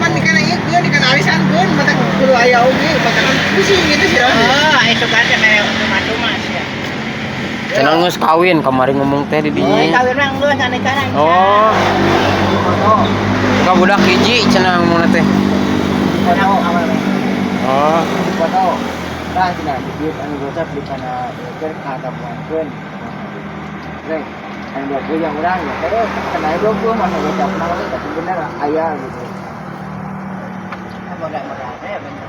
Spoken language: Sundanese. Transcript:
Pan kana ieu keun, kana arisan keun, mata kudu aya oge, mata kan pusing gitu sih. Oh, itu kan teh mere cuma-cuma sih. Cenah geus kawin kamari ngomong teh di Oh, dinya. Kawin mah geus anekaran. Oh, Foto. ka budak hiji cenah ngomongna teh. Foto. Oh, Foto. Tah cenah duit anu gocap di kana ieu ka tabungankeun. Rek, anu 20 yang urang ya terus kena 20 masa gocap mah tapi bener aya gitu. Mudah-mudahan ya bener.